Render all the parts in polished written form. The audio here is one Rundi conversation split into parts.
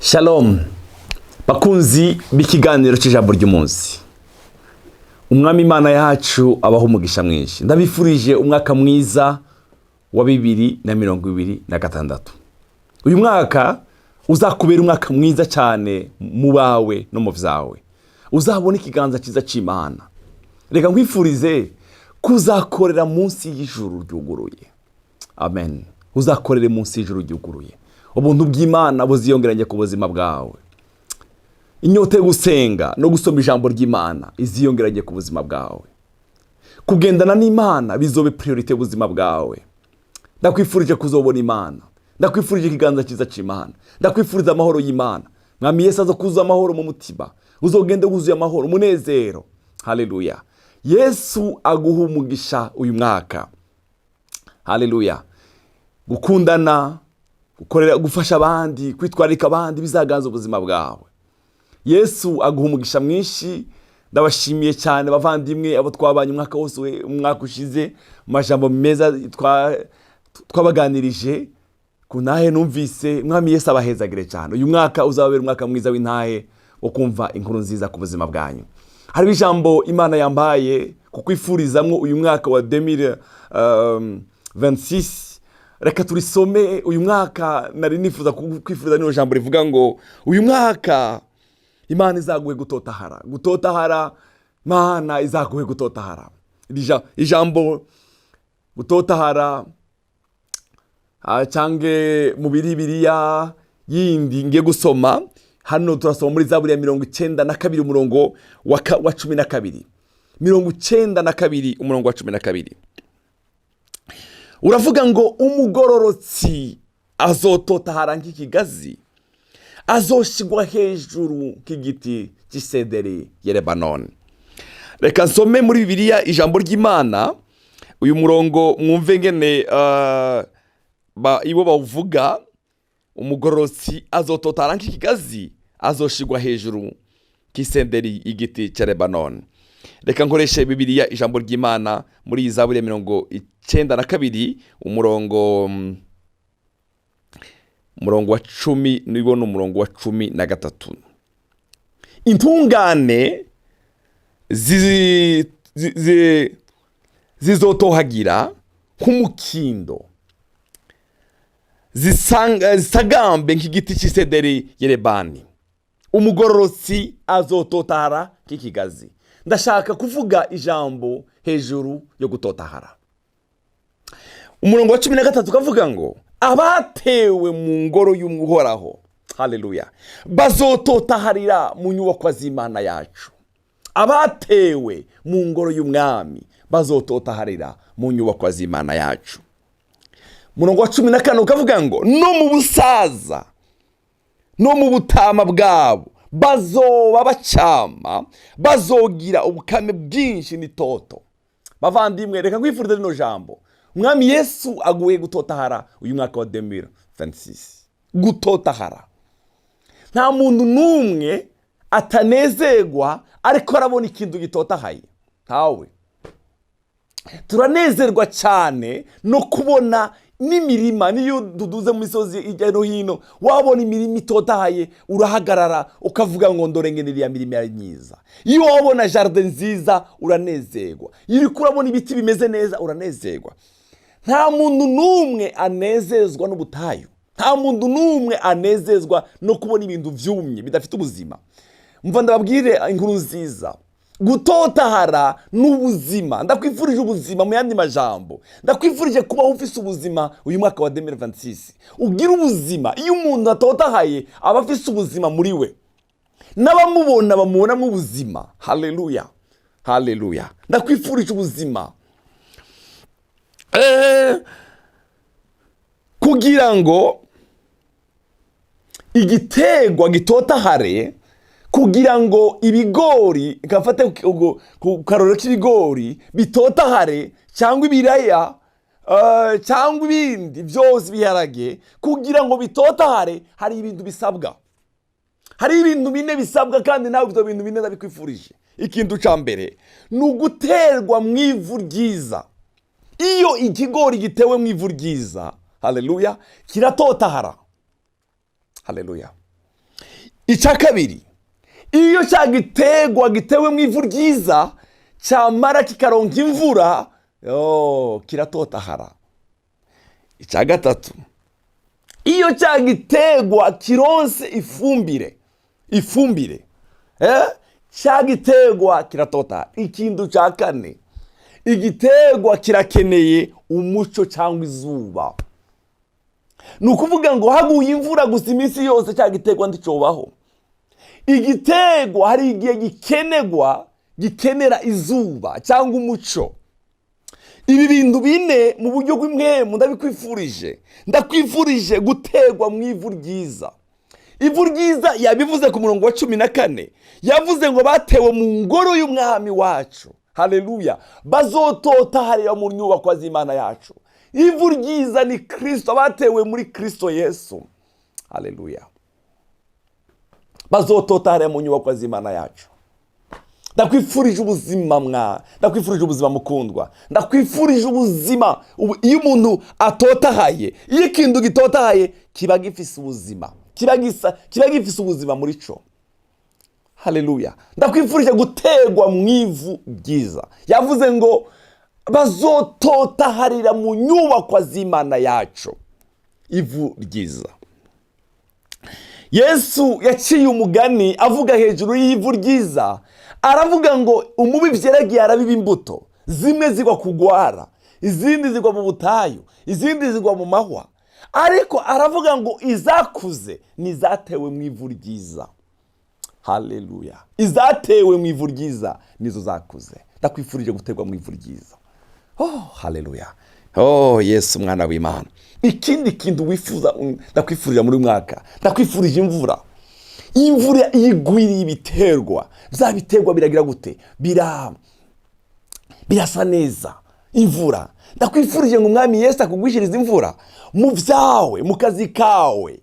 Shalom bakunzi b'ikiganiro cy'ijambo ry'umunsi. Umwami Imana yacu abaho umugisha mwinshi. Ndabifurije umwaka mwiza wa 2026. Uyu mwaka uzakubera umwaka mwiza cyane mu bawe no mu byawe, uzabona ikiganza cyiza cy'Imana. Reka nkwifurize kuzakorera munsi y'ijuru ryuguruye. Amen. Uzakorere munsi y'ijuru ryuguruye. Ubuntu bw'Imana buziyongeranye ku buzima bwawe. Inyota yo gusenga no gusoma ijambo ry'Imana iziyongeranye ku buzima bwawe. Kugendana n'Imana bizobe priorité y'ubuzima bwawe. Ndakwifurije kuzobona Imana, ndakwifurije ikiganza cyiza cy'Imana, ndakwifuriza amahoro y'Imana. Mwami Yesu aza kuzuza amahoro mu mutima, uzogende wuzuye amahoro, umunezero. Haleluya! Yesu aguha umugisha uyu mwaka. Haleluya! Gukundana, gukorera, gufasha abandi, kwitwararika abandi bizaganza ubuzima bwawe. Yesu aguha umugisha mwinshi. Ndabashimiye cyane bavandimwe, abo twabanye umwaka wose, umwaka ushize, mu majambo meza twabaganirije ku ntahe numvise. Mwami Yesu abahezagire cyane. Uyu mwaka uzababera umwaka mwiza w'intahe wo kumva inkuru nziza ku buzima bwanyu. Hariho ijambo Imana yambaye kukwifurizamwo uyu mwaka wa 2026. Reka turisome. Uyu mwaka nari nifuza kwifuriza rino jambo rivuga ngo uyu mwaka Imana izaguhe gutotahara, gutotahara. Imana izaguhe gutotahara. Iri ijambo gutotahara, cyangwa mu Bibiriya yindi ngiye gusoma hano, turasoma muri Zaburi ya 92, umurongo wa 12. 92, umurongo wa 12 uravuga ngo: "Umugororotsi azototahara nk'ikigazi, azoshigwa hejuru nk'igiti cy'isederi ya Lebanoni." Reka nsome muri Bibiliya ijambo ry'Imana uyu murongo, mwumve ngene ibo bawuvuga: "Umugororotsi azototara nk'ikigazi, azoshigwa hejuru nk'isederi y'igiti cya Lebanoni." Reka nkoreshe Bibiliya ijambo ry'Imana muri iyi Zaburi ya 92, umurongo wa 10, nibo ni umurongo wa 13. "Intungane zizotohagira nk'umukindo, zisagambe nk'igiti cy'isederi yerebani. Umugororotsi azototahara nk'ikigazi." Ndashaka kuvuga ijambo hejuru yo gutotahara. Umurongo wa 13 ukavuga ngo: "Abatewe mu ngoro y'Uhoraho, haleluya, bazototaharira mu nyubakwa z'Imana yacu." Abatewe mu ngoro y'Umwami bazototaharira mu nyubakwa z'Imana yacu. Umurongo wa 14 ukavuga ngo: "No mu busaza no mu butama bwabo bazoba bacama, bazogira ubukame bwinshi n'itoto." Bavandimwe, reka nkwifurize rino jambo: Umwami Yesu aguye gutotahara uyu mwaka wa 2026. Gutotahara, nta muntu n'umwe atanezerwa ariko arabona ikintu gitotahaye. Ntawe. Turanezerwa cyane no kubona n'imirima. Niyo duduze mu misozi hirya no hino, wabona imirima itotahaye, urahagarara ukavuga ngo: "Ndore ngene iriya mirima ari myiza." Iyo wabona jardin nziza, uranezerwa. Iyo uriko urabona ibiti bimeze neza, uranezerwa. Nta muntu n'umwe anezezwa n'ubutayu, nta muntu n'umwe anezezwa no kubona ibintu byumye bidafite ubuzima. Mva ndababwire inkuru nziza: gutotahara n'ubuzima. Ndakwifurije ubuzima. Mu yandi majambo, ndakwifurije kubaho ufise ubuzima uyu mwaka wa 2026, ugira ubuzima. Iyo umuntu atotahaye, aba afise ubuzima muri we, n'abamubona bamubonamo ubuzima. Haleluya, haleluya! Ndakwifurije ubuzima. Kugira ngo igiterwa gitotahare, kugira ngo ibigori, gafate ku karorero k'ibigori, bitotahare, cyangwa ibiraya, cyangwa ibindi byose, ibiharage, kugira ngo bitotahare hari ibintu bisabwa. Hari ibintu bine bisabwa, kandi nawe ibyo bintu bine ndabikwifurije. Ikintu cya mbere ni uguterwa mu ivu ryiza. Iyo ikigori gitewe mu ivu ryiza, haleluya, kiratotahara. Haleluya! Icya kabiri, iyo cya giterwa gitewe mu ivu ryiza cyamara kikaronka imvura, yo, kiratotahara. Icya gatatu, iyo cya giterwa kironse ifumbire, cya giterwa kiratotahara. Ikintu cya kane, igiterwa kirakeneye umuco cyangwa izuba. Ni ukuvuga ngo haguye imvura gusa iminsi yose, cya giterwa nticobaho. Igiterwa hari igihe gikenera izuba cyangwa umuco. Ibi bintu bine mu buryo bw'impwemu ndabikwifurije. Ndakwifurije guterwa mu ivu ryiza. Ivu ryiza yabivuze ku murongo wa 14, yavuze ngo batewe mu ngoro y'umwami wacu. Haleluya! Bazototaharira mu nyubako z'Imana yacu. Ivu ryiza ni Kirisito, batewe muri Kirisito Yesu. Haleluya! Bazototaharira mu nyubako z'Imana yacu. Ndakwifurije ubuzima mwa, ndakwifurije ubuzima mukundwa, ndakwifurije ubuzima. Iyo umuntu atotahaye, iyo ikintu gitotahaye kiba gifise ubuzima, kiba gisa, kiba gifise ubuzima muri cyo. Haleluya! Ndakwifurije guterwa mu ivu ryiza. Yavuze ngo bazototaharira mu nyubakwa z'Imana yacu. Ivu ryiza. Yesu yaciye umugani avuga hejuru y'ivu ryiza, aravuga ngo umubibyi yaragiye arabiba imbuto, zimwe zigwa kugwara, izindi zigwa mu butayu, izindi zigwa mu mahwa, ariko aravuga ngo izakuze ni izatewe mu ivu ryiza. Haleluya! Izatewe mu ivu ryiza nizo zakuze. Ndakwifurije guterwa mu ivu ryiza. Oh, haleluya! Oh, Yesu umwana w'Imana. Ikindi kintu wifuza, ndakwifurije muri uyu mwaka, ndakwifurije imvura. Imvura iyo igwiriye ibiterwa, bya biterwa biragira gute? Birasa neza. Imvura, ndakwifurije ngo umwami Yesu akugwishirize imvura mu byawe, mu kazi kawe,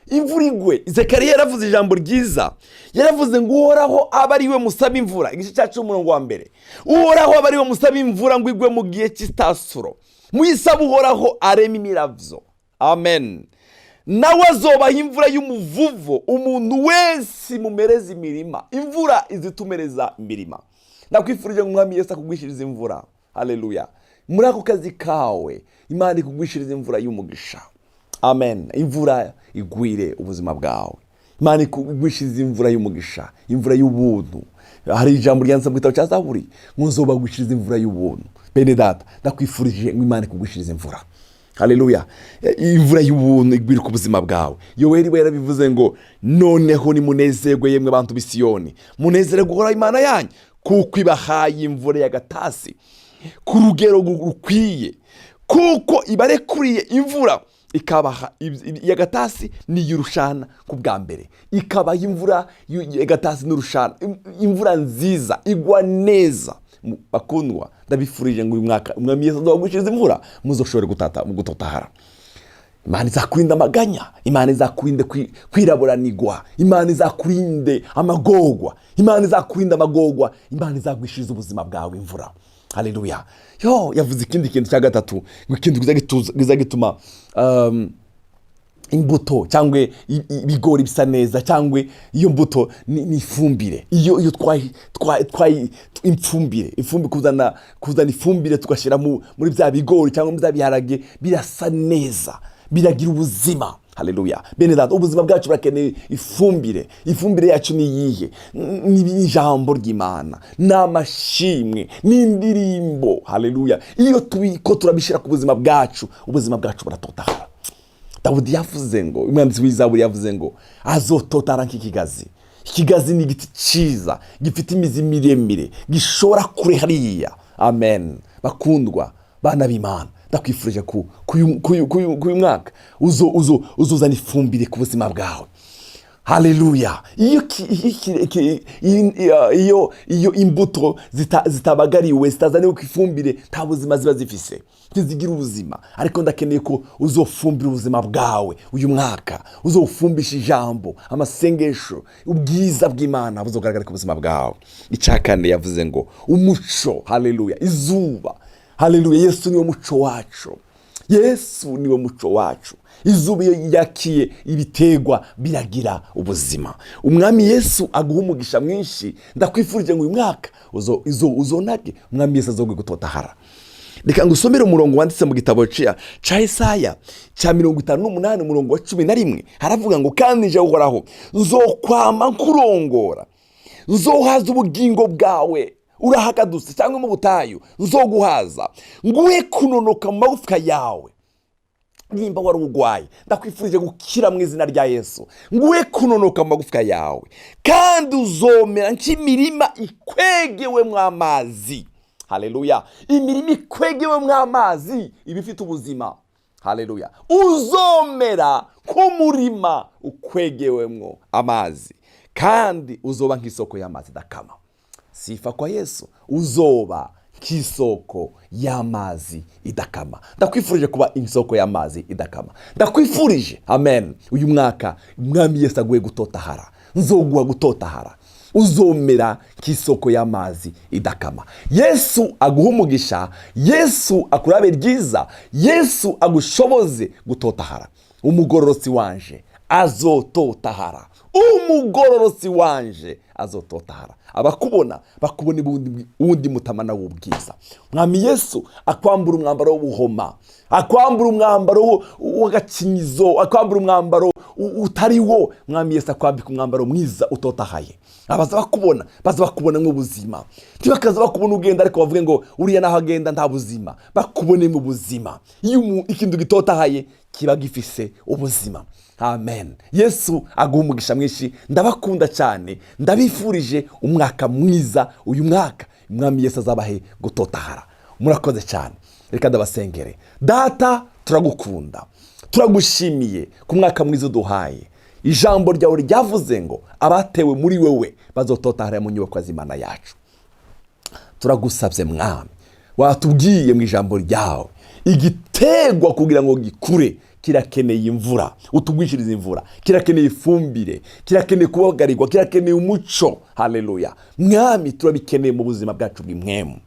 imvura igwe. Zekariya yaravuze ijambo ryiza, yaravuze ngo Uhoraho abe ari we musaba imvura. Igice cya 10 umurongo wa 1, Uhoraho abe ari we musaba imvura ngo igwe mu gihe cy'itasuro, muyisaba Uhoraho areme imiravyo. Amen. Nawe azobaha imvura y'umuvuvo, umuntu wese mumereza imirima. Imvura izitumereza imirima. Ndakwifurije ngo umwami Yesu akugwishirize imvura. Haleluya! Muri ako kazi kawe Imana ikugwishirize imvura y'umugisha. Amen. Imvura igwire ubuzima bwawe. Imana ikugwishirize imvura y'umugisha, imvura y'ubuntu. Hari ijambo ryanditse mu gitabo cya Zaburi ngo nzobagwishirize imvura y'ubuntu. Bene data, ndakwifurije ngo Imana ikugwishirize imvura. Haleluya! Imvura y'ubuntu igwire ku buzima bwawe. Yoweri we yarabivuze ngo noneho nimunezerwe yemwe bantu b'Isiyoni, munezerwe guhora Imana yanyu, kuko ibahaye imvura y'agatasi ku rugero rukwiye, kuko ibarekuriye imvura ikabaha y'agatasi n'iy'urushana ku bwa mbere, ikabaha imvura y'agatasi n'urushana, imvura nziza igwa neza. Bakundwa, ndabifurije ngo uyu mwaka umwami Yesu azabagwishiriza imvura, muzoshobore gutotahara. Imana izakurinde amaganya, Imana izakurinde kwiraburanirwa, Imana izakurinde amagorwa, Imana izakurinde amagorwa, Imana izagwishiriza ubuzima bwawe imvura. Haleluya! Yo, yavuze ikindi kintu cya gatatu, ngo ikintu kiza gituma imbuto cyangwa ibigori bisa neza, cyangwa iyo mbuto ni ifumbire. Iyo twayi, imfumbire, ifumbire, kuzana ifumbire tugashyira muri bya bigori cyangwa muri bya biharage, birasa neza, biragira ubuzima. Haleluya! Bene data, ubuzima bwacu burakeneye ifumbire. Ifumbire yacu ni iyihe? Ni ijambo ry'Imana, ni amashimwe, ni indirimbo. Haleluya! Iyo tubiko turabishyira ku buzima bwacu, ubuzima bwacu buratotahara. Dawudi yavuze ngo, umwanditsi w'Izaburi yavuze ngo azototara nk'ikigazi. Ikigazi ni igiti cyiza gifite imizi miremire, gishora kure hariya. Amen. Bakundwa bana b'Imana, ndakwifurije ku uyu mwaka uzuzana ifumbire ku buzima bwawe. Haleluya! Iyo imbuto zitabagariwe, zitazaniwe ku ifumbire, nta buzima ziba zifise, ntizigira ubuzima. Ariko ndakeneye ko uzofumbira ubuzima bwawe uyu mwaka, uzofumbisha ijambo, amasengesho, ubwiza bw'Imana buzogaragara ku buzima bwawe. Icya kane yavuze ngo umuco. Haleluya! Izuba. Haleluya! Yesu niwe muco wacu. Yesu niwe muco wacu. Izuba iyo yakiye, ibitegwa biragira ubuzima. Umwami Yesu aguha umugisha mwinshi. Ndakwifurije ngo uyu mwaka uzonage, Umwami Yesu azoguhe gutotahara. Reka ngusomere umurongo wanditse mu gitabo ca Yesaya cya 58, umurongo wa 11. Haravuga ngo: "Kandi nje Uhoraho nzokwama nkurongora, nzohaza ubugingo bwawe urahakadutse cyangwa mu butayu, nzoguhaza, nguhe kunonoka mu magufwa yawe." Nimba wari urwaye, ndakwifurije gukira mu izina rya Yesu. "Nguhe kunonoka mu magufwa yawe, kandi uzomera nk'imirima ikwegewemo amazi." Haleluya! Imirima ikwegewemo amazi iba ifite ubuzima. Haleluya! Uzomera nk'umurima ukwegewemo amazi, kandi uzoba nk'isoko y'amazi idakama. Sifa kwa Yesu! Uzoba nk'isoko y'amazi idakama. Ndakwifurije kuba isoko y'amazi idakama. Ndakwifurije, amen, uyu mwaka Umwami Yesu aguhe gutotahara. "Nzoguha gutotahara, uzomera nk'isoko y'amazi idakama." Yesu aguha umugisha, Yesu akurabe ryiza, Yesu agushoboze gutotahara. Umugororotsi wanje azototahara, umugororotsi wanje azototahara. Abakubona bakubona uwundi mutamana w'ubwiza. Mwami Yesu akwambura umwambaro w'ubuhoma, akwambura umwambaro w'agakinyizo, akwambura umwambaro utari wo. Mwami Yesu akwambika umwambaro mwiza utotahaye. Abaza bakubona baza bakubona nk'ubuzima, ntibakaza bakubona ugenda ariko bavuge ngo uriya naho agenda nta buzima. Bakubone mu buzima. Iyo ikintu gitotahaye kiba gifise ubuzima. Amen. Yesu aguha umugisha mwinshi. Ndabakunda cyane, ndabifurije umwaka mwiza. Uyu mwaka Umwami Yesu azabahe gutotahara. Murakoze cyane. Reka ndabasengere. Data, turagukunda, turagushimiye ku mwaka mwiza uduhaye. Ijambo ryawe ryavuze ngo abatewe muri wewe bazototahara mu nyubako z'Imana yacu. Turagusabye Mwami, watubwiye mu ijambo ryawe, igitegwa kugira ngo gikure kirakeneye imvura, utugwishirize imvura, kirakeneye ifumbire, kirakeneye kubagarirwa, kirakeneye umuco. Haleluya! Mwami, turabikeneye mu buzima bwacu bw'impwemu.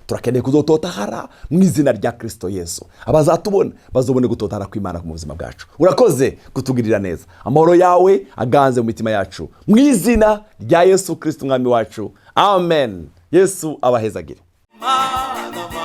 Turakeneye kuzototahara mu izina rya Kirisito Yesu. Abazatubona bazobone gutotahara kw'Imana mu buzima bwacu. Urakoze kutugirira neza. Amahoro yawe aganze mu mitima yacu, mu izina rya Yesu Kirisito Umwami wacu, amen. Yesu abahezagire. Mana.